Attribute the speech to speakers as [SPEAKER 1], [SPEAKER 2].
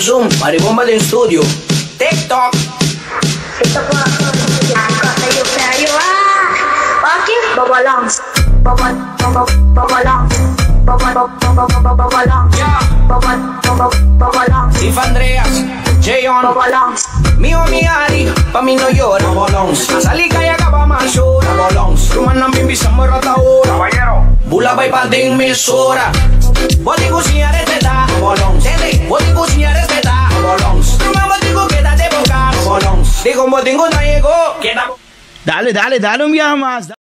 [SPEAKER 1] zoom, maribomba den studio. TikTok. Steve Andreas, Jayon. Mi mi Ari, pa mi no llora. Sali kaya ka pa masura. Ruman ng bimbi sa morata ora. Bula bay pa ding misura. Boti ko siya respeta. Tete, boti ko siya respeta. Ruman boti ko queda de boca. Digo, boti ko na llegó. Queda.
[SPEAKER 2] Dale, dale, dale un viaje más.